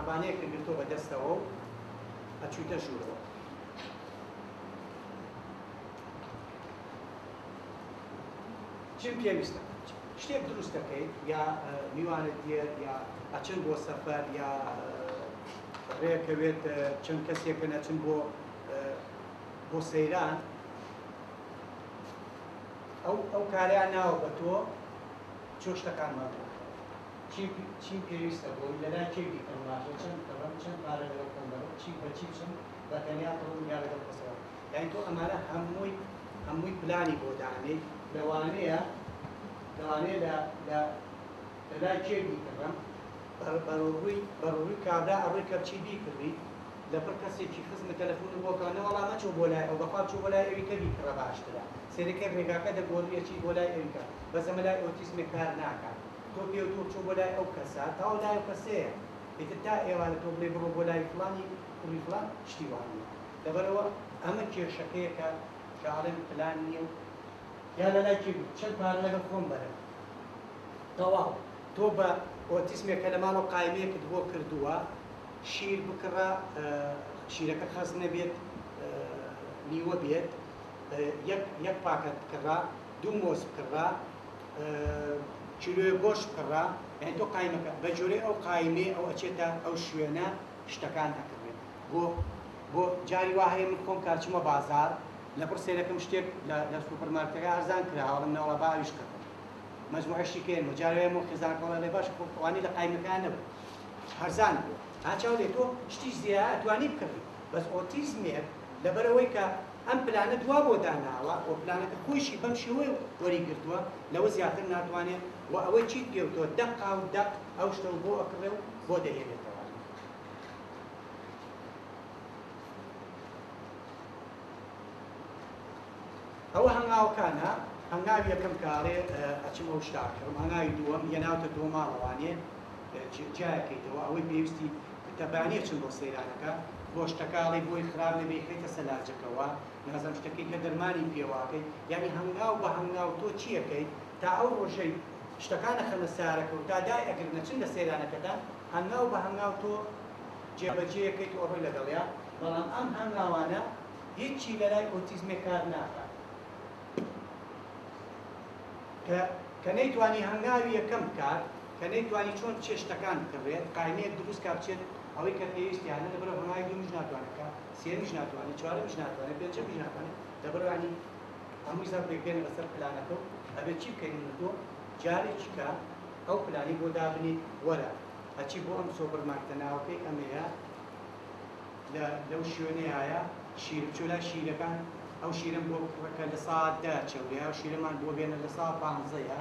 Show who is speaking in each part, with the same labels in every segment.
Speaker 1: عەربانەیەکت گرتووە بە دەستەوە و ئەچوویتە ژوورەوە. چیم پێویستە؟ شتێک دروست دەکەیت یا میوانت دێت یا ئەچن بۆ سەفەر یا ڕێکەوێت چەند کەسێکن ئەچن بۆ بۆ سەیران، ئەو ئەو کارەیان ناوە بە تۆ چۆ شتەکانمان بۆ بکە. چی چیم پێویستە بۆی لەلای کێ بیکڕم باشە چەند بکڕم چەند پارە لەگەڵ خۆم بەرم چی بە چی بچم بە تەنیا بڕۆم یا لەگەڵ کەسەوە یانی تۆ ئەمانە هەمووی هەمووی پلانی بۆ دانێی لەوانەیە لەوانەیە لە لە لەلای کێ بیکڕم بەرەو ڕووی بەرەو ڕووی کابرا ئەڕۆی کە بچی بیکڕی لەپڕ کەسێکی خزمت تەلەفونت بۆ کە نەوەڵا مەچۆ بۆ لای ئەو بەخوا بچۆ بۆ لای ئەوی کە بیکڕە باشترە سەیرەکەی ڕێگاکە دەگۆڕی ئەچیت بۆ لای ئەوی کە بەس ئەمە لای ئۆتیزمێک کار ناکات تۆ پێو تۆ بچۆ بۆ لای ئەو کەسە تەواو لای ئەو کەسەیە ئیتر تا ئێوارە تۆ بڵێی بڕۆ بۆ لای فڵانی کوڕی فڵان شتی وا نیە لەبەرئەوە ئەمە کێشەکەیە کە کە ئەڵێم پلان نیە و یا لەلای کێ بوو چەند پارە لەگەڵ خۆم بەرم تەواو تۆ بە ئۆتیزمێک کە لە ماڵەوە قایمەیەکت بۆ کردووە شیر بکڕە شیرەکە خەست نەبێت نیوە بێت یەک یەک پاکەت بکڕە دوو مۆز بکڕە کیلۆیەک گۆشت بکڕە یانی تۆ قایمەکە بە جۆرەی ئەو قایمەی ئەو ئەچێتە ئەو شوێنە شتەکان ئەکڕێت بۆ بۆ جاری وا هەیە من خۆم کە ئەچمە بازاڕ لەپڕ سەیرەکەم شتێک لە لە سوپەر مارکتەکە هەرزان کراوە ئەڵێم نەوەڵا با ئەویش کڕم مەجموعە شتی کەیەنەوە جارێ وایە مۆ خێزانەکە ئەڵێ باشە خۆ ئەوانەی لە قایمەکەیان نەبوو هەرزان بووە ها چاو لێ تۆ شتیش زیایە ئەتوانی بکڕی بەس ئۆتیزمێک لەبەرئەوەی کە ئەم پلانە دوا بۆ داناوە و پلانەکە خۆیشی بەم شێوەیە وەری گرتووە لەوە زیاتر ناتوانێ و ئەوەی چیت پێوتووە دەقا و دەق ئەو شتەو بۆ ئەکڕێ و بۆ دەهێنێتەوە. ئەوە هەنگاوەکانە، هەنگاوی یەکەم کە ئەڵێ ئەچم ئەو شتە ئەکڕم، هەنگاوی دووەم هێناوتەتەوە ماڵەوانێ جیایەکەیتەوە ئەوەی پێویستی تەبانی ئەچن بۆ سەیرانەکە گۆشتەکە ئەڵێی بۆی خراپ نەبێ ئەیخەیتە سەلاجەکەوە نازانم شتەکەی کە دەرمانی پێوە ئەکەی یانی هەنگاو بە هەنگاو تۆ چی ئەکەیت تا ئەو ڕۆژەی شتەکان ئەخەنە سارەکە و تا دای ئەگرن ئەچن لە سەیرانەکەدا هەنگاو بە هەنگاو تۆ جێبەجێ ئەکەیت و ئەڕۆی لەگەڵیا بەڵام ئەم هەنگاوانە هیچی لەلای ئۆتیزمێک کار ناکات کە کە نەیتوانی هەنگاوی یەکەم بکات کە نەیتوانی چۆن بچێت شتەکان بکڕێت قایمەیەک دروست کا بچێت ئەوەی کە پێویستیانە لەبەرئەوە هەنگاوی دووەمیش ناتوانێت بکات سێیەمیش ناتوانێت چوارەمیش ناتوانێت پێنجەمیش ناتوانێت لەبەرئەوە یانی هەمووی زەربێک بێنە بەسەر پلانەکە و ئەبێت چی بکەین من و تۆ جارێکی کە ئەو پلانەی بۆ دابنێیت وەرە ئەچی بۆ ئەم سۆپەر مارکتە ناوەکەی ئەمەیە لە لەو شوێنەیایە شیر بچۆ لای شیرەکان ئەو شیرەم بۆ بکڕە کە لە سا دە چەورەیە ئەو شیرەمان بۆ بێنە لە سا پانزەیە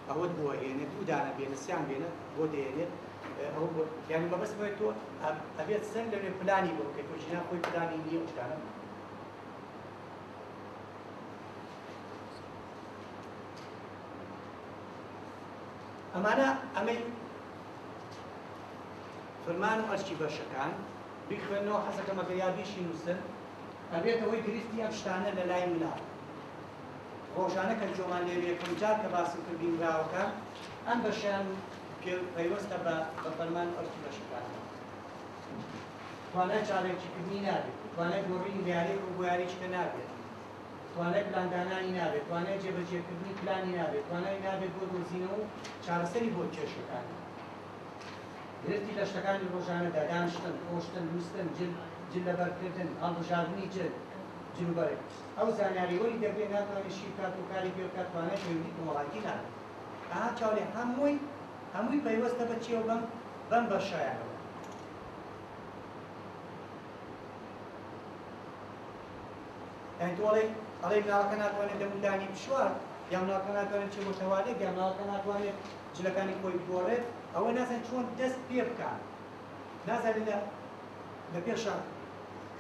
Speaker 1: ئەوەت بۆ ئەهێنێ دوو دانە بێنە سیان بێنە بۆ دەیەنێت ئەو بۆ یانی مەبەستم ئەوەیە تۆ ئەبێت سەر لەوێ پلانی بۆ بکەیت تۆ ژینا خۆی پلانی نییە ئەو شتانە ئەمانە ئەمەی فرمان و ئەرکی بەشەکان بیخوێنەوە حەزەکەم ئەگەر یا بیشی نووسن ئەبێتە هۆی گرفتی ئەم شتانە لە لای مناڵ ڕۆژانە کە جۆمان لێ یەکەم جار کە باسم کرد بینراوەکان ئەم بەشیان پێ پەیوەستە بە بە فەرمان و ئەرکی بەشەکانەوە توانای چالاکیکردنی نابێت توانای گۆڕینی لە یاریەکەوە بۆ یاریی کە نابێت توانای پلاندانانی نابێت توانای جێبەجێکردنی پلانی نابێت توانای نابێت بۆ دۆزینەوە و چارەسەری بۆ کێشەکانی گرفتی لە شتەکانی ڕۆژانەدا، دانیشتن، ڕۆشتن، نووستن، جل، جل لەبەرکردن، هەڵبژاردنی جل، جلوبەرگ. ئەو زانیاری وەری دەگرێت ناتوانێت شی بکات و کاری پێ بکات، توانای پەیوەندی کۆمەڵایەتی نابێت. ئەها چاو لێ هەمووی هەمووی پەیوەستە بە چیەوە بەم بەم بەشایانەوە. یانی تۆ ئەڵێی ئەڵێی مناڵەکە ناتوانێت دەم و دانی بشوات یا مناڵەکە ناتوانێت بچێت بۆ تەوالێت یا مناڵەکە ناتوانێت جلەکانی خۆی بگۆڕێت ئەوە نازانێت چۆن دەست پێ بکات نازانێت لە لە پێشا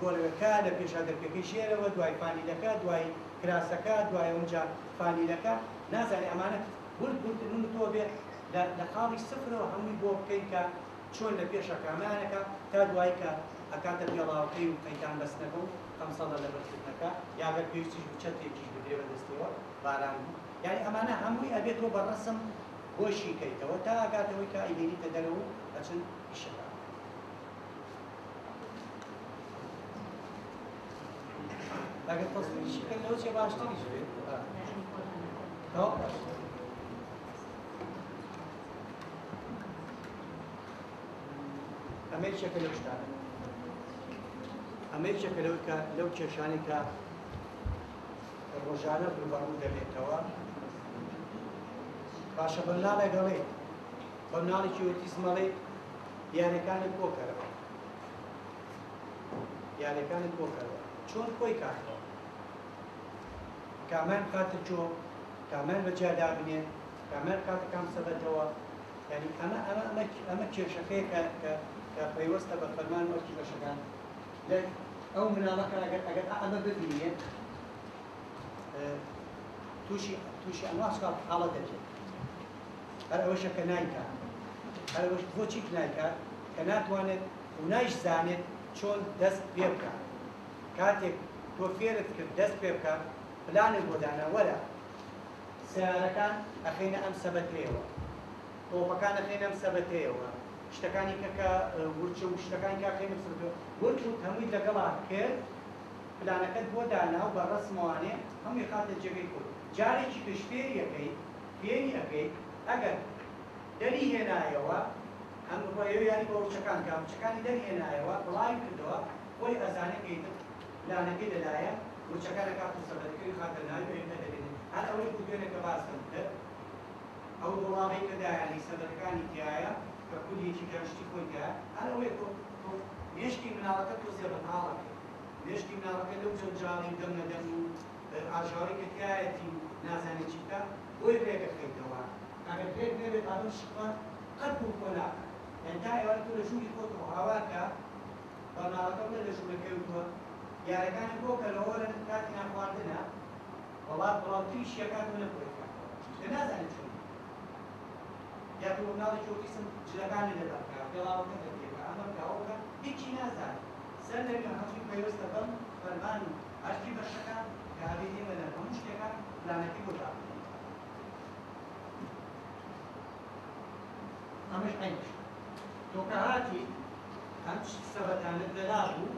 Speaker 1: گۆرەوێکە لە پێشا دەرپێکەی ژێرەوە دوای فانیلەکە دوای کراسەکە دوای ئەونجا فانیلەکە نازانێت ئەمانە ورد ورد من و تۆ بێ لە لە خاڵی سفرەوە هەمووی بۆ بکەین کە چۆن لە پێشا کامەیانەکە تا دوای کە ئەکاتە پێڵاوەکەی و قەیتان بەستنەکە و قەمسەڵە لەبەرکردنەکە یا گەر پێویستیش بوو چەترێکیش بگرێ بە دەستیەوە باران بوو یانی ئەمانە هەمووی ئەبێ تۆ بە ڕەسم بۆی شیکەیتەوە تا ئەگاتەوەی کە ئەیهێنیتە دەرەوە و ئەچن ئیشەکە ئەکەن. ئەگەر تەسویریشی کەن لەوە چێ باشتریش بێت. تەواو باش. ئەمە یەکێکە لەو شتانە، ئەمە یەکێکە لەو کە لەو کێشانەی کە ڕۆژانە ڕووبەڕوو دەبێتەوە. باشە بە مناڵێک ئەڵێ، بە مناڵێکی ئۆتیزم ئەڵێ یاریەکانت کۆکەرەوە، یاریەکانت کۆکەرەوە، چۆن کۆی کاتەوە؟ کامیان بخاتە جۆ، کامیان بەجیا دابنێ، کامیان بکاتە کام سەبەتەوە؟ یعنی ئەمە ئەمە ئەمە ئەمە کێشەکەیە کە کە کە پەیوەستە بە فەرمان و ئەرکی بەشەکان. لە ئەو مناڵەکە ئەگەر ئەگەر ئەمە ببینێت تووشی تووشی ئەنواع حاڵەت دەبێت. هەر ئەوەشە کە نایکات، هەر ئەوەش بۆچی نایکات کە ناتوانێت و نایشزانێت چۆن دەست پێ بکات. کاتێک تۆ فێرت کرد دەست پێ بکات، پلانت بۆ دانا، وەرە سیارەکان ئەخەینە ئەم سەبەتەیەوە، تۆپەکان ئەخەینە ئەم سەبەتەیەوە، شتەکانی کە کە ورچە و شتەکانی کە ئەخەینە ئەم سەبەتەوە، ورد ورد هەمووی لەگەڵا کرد، پلانەکەت بۆ دانا و بە ڕەسمەوانێ هەمووی خاتە جێگەی خۆی. جارێکی کەش فێری ئەکەی، فێری ئەکەی، ئەگەر دەری هێنایەوە، ئەم ڕۆیەوە یاری بە ورچەکان کە ورچەکانی دەرهێنایەوە، بڵاوی کردەوە، خۆی ئەزانێ کە ئیتر پلانەکەی لەلایە، ورچەکان ئەکات و سەبەتەکەی خاتە ناوی ئەوی کە دەبێنێ. هەر ئەوەی بوو دوێنێ کە باسم کرد، ئەو دۆڵابەی کە دایانی سەبەتەکانی تیایە کە کولیەکی تیا شتی خۆی تیایە، هەر ئەوەیە تۆ تۆ مێشکی مناڵەکە تۆزێ بەتاڵەکەی، مێشکی مناڵەکە لەو جەنجاڵی و دەنگە دەنگ و ئاژاوەی کە تیایەتی و نازانێ چی بکا بۆی ڕێگەخەیتەوە. ئەگەر ڕێک نەبێت ئەمە شتە قەت بوون خۆ ناکات. یعنی تا ئێوارە تۆ لە ژووری خۆتەوە هاوار کە بە مناڵەکە بڵێ لە ژوورەکەی وتووە یارەکانی بۆ کەرەوە وەرە کاتی نانخواردنە، وەڵات بڵاوتریش یەکات و نەکۆی کاتەوە، چونکە نازانێت چۆن. یا تۆ مناڵێکی ئۆتیسم جلەکانی لەبەر بکە، پێڵاوەکە دەپێکە، ئەمە بکە، ئەو بکە، هیچی نازانێت. سەر لەوێ هەمووی پەیوەستە بەم فەرمان و ئەرکی بەشەکان کە ئەبێت ئێمە لە هەموو شتێکا پلانەکەی بۆ دابنێین. ئەمەش عەینی شتە. تۆ کە هاتی ئەم سەبەتانەت لەلا بوو،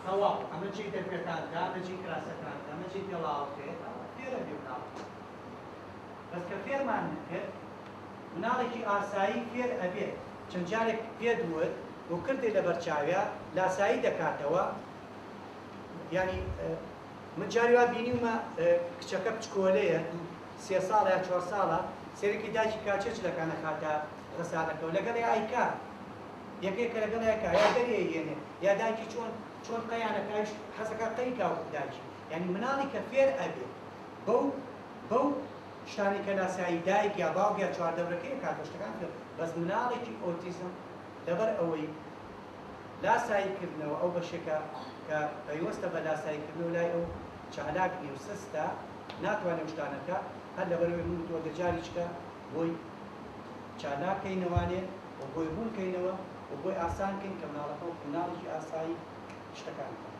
Speaker 1: تەواو ئەمە جێی دەرپێکانتە، ئەمە جێی کراسەکانتە، ئەمە جێی پێڵاوەکەیە، فێرە بێ مناڵەکە. بەس کە فێرمان نەکرد، مناڵێکی ئاسایی فێر ئەبێت، چەند جارێک پێت وت و کردی لەبەر چاویا، لاسایی دەکاتەوە. یعنی من جاری وا بینیومە کچەکە بچکۆلەیە، 2 3 ساڵە یا 4 ساڵە، سێرەکی دایکی کاچێ جلەکانە خاتە غەسالەکەوە، لەگەڵ ئایکا یەکێکە لەگەڵ ئایکا یا دەرێ یێنێ یا دایکی چۆن چۆن قەیانەکایش حەزەکە قەیکا و دایکی. یعنی مناڵی کە فێر ئەبێ بەو بەو شتانی کە لاسایی دایک یا باوک یا چواردەورەکەی کاتە شتەکان فێر. بەس مناڵێکی ئۆتیزم لەبەر ئەوەی لاساییکردنەوە ئەو بەشێکە کە پەیوەستە بە لاساییکردنەوە لای ئەو چالاک نیە و سستە، ناتوانێت شتانەکە، هەر لەبەرەوەی من وتووە گەجاریچکە بۆی چالاکەینەوانێ و بۆی ڕوونکەینەوە و بۆی ئاسان کەین کە مناڵەکە وەکو مناڵێکی ئاسایی شتەکان بکات.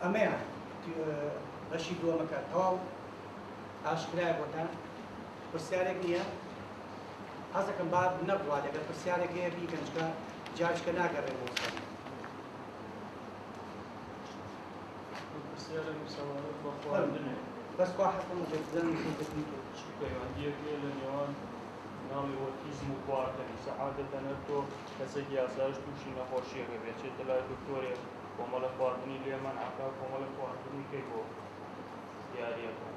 Speaker 1: ئەمەیان بەشی دووەمەکە تەواو ئاشکرایە بۆتان، پرسیارێک نییە. حەزەکەم با نەڕوات، ئەگەر پرسیارێک هەیە بیکەن، چونکە جارچکە ناگەڕێمەوە سەر.
Speaker 2: پرسیارێک سەبارەت بە خواردنێ.
Speaker 1: بەس خوا حەزم لە دەنگ و تەکنیکێ.
Speaker 2: چی پەیوەندییەک هەیە لە نێوان مناڵی ئۆتیزم و خواردن؟ سەعادەتەن هەر تۆ کەسێکی ئاسایش تووشی نەخۆشییەکە بێت، چێتە لای دکتۆرێک کۆمەڵە خواردنی لێ مەنعەکا، کۆمەڵە خواردنی کەی بۆ دیاریەکە.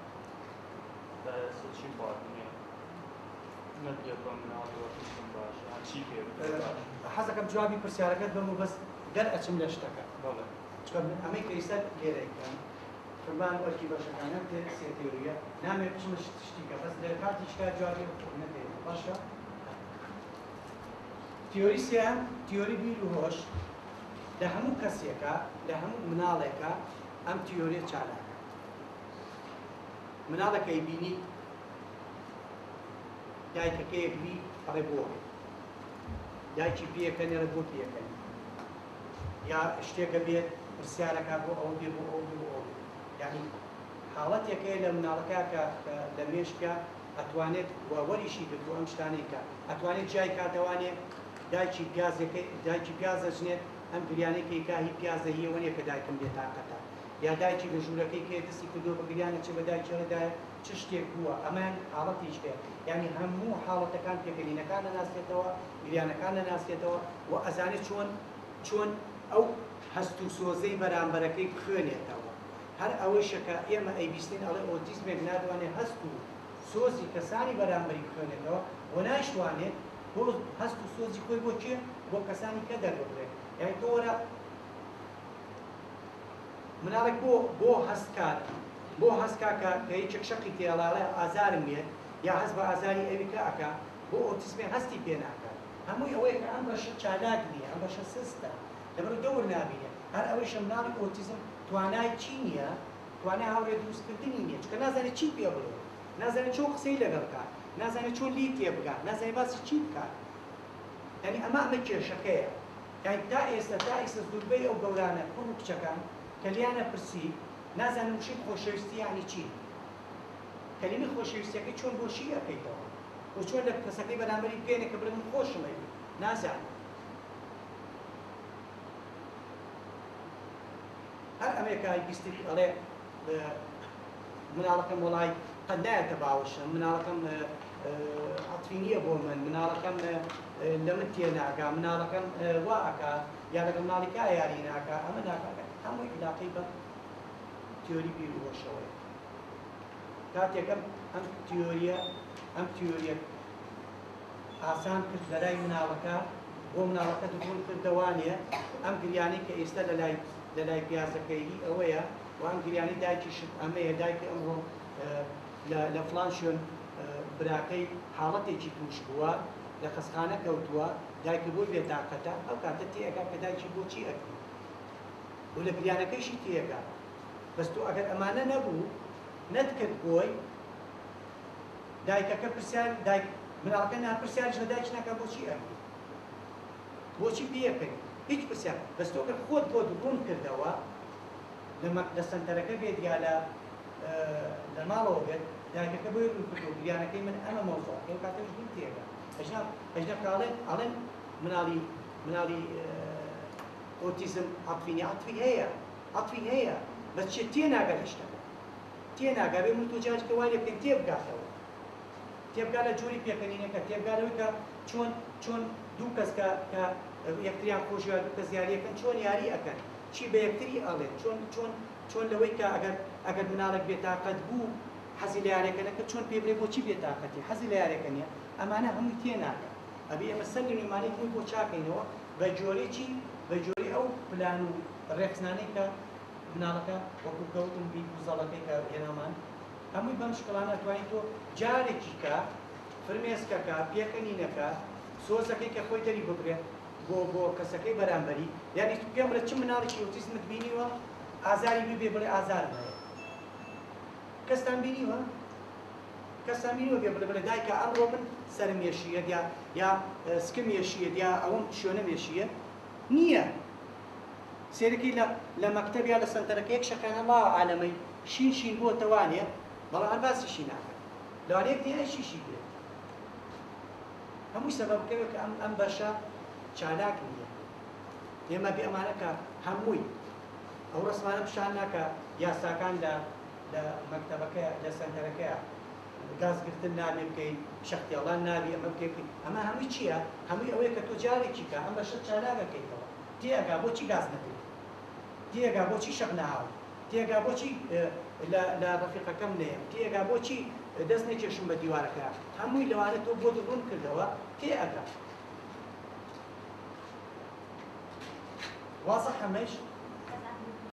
Speaker 2: تا ئێستا چی خواردنێ نەدرێت بە مناڵی ئۆتیزم باش، یان چی پێ بدرێت باش؟
Speaker 1: حەزەکەم جوابی پرسیارەکەت بەم و بەس دەرئەچم لە شتەکە.
Speaker 2: بەڵێ.
Speaker 1: چونکە من ئەمەی کە ئێستا لێرەی کەم فرمان و ئەرکی بەشەکانە سێ تێوریە، نامێ بچمە شتیکە، بەس لە کاتیشتا جوابی ئەو نەدەیەوە. باشە؟ تیۆری سێهەم، تیۆری بیر و هۆش. لە هەموو کەسێکە، لە هەموو مناڵێکە ئەم تیۆریە چالاکە. مناڵەکەی بینی دایکەکەیەک بی ئەڵێ بۆ دایکی پێیەکەنێ، ئەڵێ بۆ پێیەکەنی، یا شتێکە بێت پرسیارەکە بۆ ئەو بێ، بۆ ئەو بێ، بۆ ئەو بێ. یعنی حاڵەتێک هەیە لە مناڵەکە کە لە مێشکە ئەتوانێت و وەریشی گرتووە ئەم شتانەی کە ئەتوانێت جیای کاتەوانێ دایکی پیازەکەی دایکی پیاز ئەچنێت ئەم گریانەی کە ئەیکا هی پیازە هی ئەوە نیە کە دایکم بێتاقەتە یا دایکی لە ژوورەکەی کێ دەستی کردووە بە گریان ئەچێ بە دایکی ئەڵێ دایە چ شتێک بووە ئەمەیان حاڵەتێکی کەیە یانی هەموو حاڵەتەکان پێکەنینەکان ئەناسێتەوە گریانەکان ئەناسێتەوە و ئەزانێ چۆن چۆن ئەو هەست و سۆزەی بەرامبەرەکەی بخوێنێتەوە هەر ئەوەیشە کە ئێمە ئەیبیستین ئەڵێ ئۆتیزمێک ناتوانێ هەست و سۆزی کەسانی بەرامبەری بخوێنێتەوە و نایشتوانێت بۆ هەست و سۆزی خۆی بۆ کێ بۆ کەسانی کە دەرببڕێ یانی تۆ وەرە مناڵێک بۆ بۆ هەست کات بۆ هەست کا کە کە یەکێک شەقی تێڵا ئەڵێ ئازارم یەت یا هەست بە ئازاری ئەوی کە ئەکا بۆ ئۆتیزمێ هەستی پێ ناکات هەمووی ئەوەیە کە ئەم بەشە چالاک نییە ئەم بەشە سستە لەبەرو دەور نابینێ هەر ئەوەیشە مناڵی ئۆتیزم توانای چی نییە توانای هاوڕێ دروست کردنی نییە چونکە نازانێ چی پێ بڵێ نازانێ چۆن قسەی لەگەڵ بکات نازانێ چۆن لێی تێبگات نازانێ باسی چی بکات یانی ئەمە ئەمە کێشەکەیە یانی تا ئێستا تا ئیستا زوربەی ئەو گەورانە کوڕ و کچەکان کە لێیان ئەپرسی نازانن وشەی خۆشەویستی یانی چی کەلیمەی خۆشەویستیەکەی چۆن بۆ شی ئەکەیتەوە و چۆن لە کەسەکەی بەرامبەری بگەینە کە بڵێ من خۆشم ئەوی نازانن هەر ئەمەیە کە بیستیت ئەڵێ مناڵەکەم وەڵای قەت نایەتە باوەشم مناڵەکەم عەتفی نییە بۆ من مناڵەکەم لە من تێناگا مناڵەکەم وا ئەکا یا لەگەڵ مناڵی کا یاری ناکا ئەمە ناکا هەمووی عیلاقەی بە تیۆری بیر و هۆشەوەیە کاتێک ئەم ئەم تیۆریە ئەم تیۆریە ئاسان کرد لەلای مناڵەکە بۆ مناڵەکەت ڕوون کردەوانێ ئەم گریانەی کە ئێستا لەلای لەلای پیازەکەی هی ئەوەیە و ئەم گریانەی دایکیشت ئەمەیە دایکی ئەمڕۆ لە فڵان شوێن براکەی حاڵەتێکی تووش بووە لە خەستخانە کەوتووە دایکە بۆی بێتاقەتە ئەو کاتە تێئەگا کە دایکی بۆچی ئەگری و لە گریانەکەیشی تێئەگا بەس تۆ ئەگەر ئەمانە نەبوو نەتکرد بۆی دایکەکە پرسیار دایک مناڵەکە نا پرسیاریش لە دایکی ناکا بۆچی ئەگری بۆچی پێئەکەنی هیچ پرسیار بەس تۆ گەر خۆت بۆت ڕوون کردەوە لە مەک لە سەنتەرەکە بێت یا لە لە ماڵەوە بێت دایکەکە بۆی ڕوون کردەوە گریانەکەی من ئەمە مەوزوعەکەی ئەو کاتەش لێی تێگا ئەژنا ئەژنا کە ئەڵێن ئەڵێن مناڵی مناڵی ئۆتیزم عەتفی نیە عەتفی هەیە عەتفی هەیە بەس چێ تێناگا لە شتەکە تێناگا بێ من تۆ جارێکە وای لێ بکەین تێبگاتەوە تێبگا لە جۆری پێکەنینەکە، تێبگا لەوەی کە چۆن چۆن دوو کەس کە کە یەکتریان خۆشوێ دوو کەس یاری ئەکەن چۆن یاری ئەکەن، چی بە یەکتری ئەڵێن، چۆن چۆن چۆن لەوەی کە ئەگەر ئەگەر مناڵێک بێتاقەت بوو حەزی لە یاریەکە نەکرد چۆن پێی بڵێ بۆچی بێتاقەتی حەزی لە یاریەکە نیە، ئەمانە هەمووی تێناگا. ئەبێ ئێمە سەر لە نوێ مانەی هەمووی بۆ چاکەینەوە بە جۆرەی چی؟ بە جۆرەی ئەو پلان و ڕێکخستنانەی کە مناڵەکە وەکوو کە وتم بی گوزەڵەکەی کە هێنامان هەمووی بەم شکڵانە ئەتوانی تۆ جارێکی کە فرمێسکەکە، پێکەنینەکە، سۆزەکەی کە خۆی دەری ببرێت بۆ بۆ کەسەکەی بەرامبەری یانی پێم بڵێ چ مناڵێکی ئۆتیزمت بینیوە ئازاری ببێ بڵێ ئازارم هەیە کەستان بینیوە؟ کەستان بینیوە بێ بڵێ بڵێ دایکە ئەمڕۆ من سەرم یەشیەت یا یا سکم یەشیەت یا ئەوم شوێنم یەشیەت نییە سەیرەکەی لە لە مەکتەب یا لە سەنتەرەکە یەک شەقیان هەڵاوە عالەمەی شین شین بۆتە وانیە بەڵام هەر باسیشی ناکەن لەوانەیە یەک دنیایەکیشی بێت هەمووی سەبەبەکەوێ کە ئەم ئەم بەشە چالاک نییە ئێمە بێ ئەمانە کە هەمووی ئەو ڕسمانە پیشان ناکە یاساکان لە لە مەکتەبەکە لە سەنتەرەکەیە گاز گرتن نابێ بکەی شەختێڵان نابی ئەمە بکەی ئەمە هەمووی چییە هەمووی ئەوەیە کە تۆ جارێکی کە ئەم بەشە چالاکەکەیتەوە تێئەگا بۆچی گاز نەدرێ؟ تێئەگا بۆچی شەق نەهاوم؟ تێئەگا بۆچی لە لە ڕەفیقەکەم نەیەم؟ تێئەگا بۆچی دەست نەکێشم بە دیوارەکەیا؟ هەمووی لەوانە تۆ بۆت ڕوون کردەوە تێئەگا. وازحە ئەمەیش؟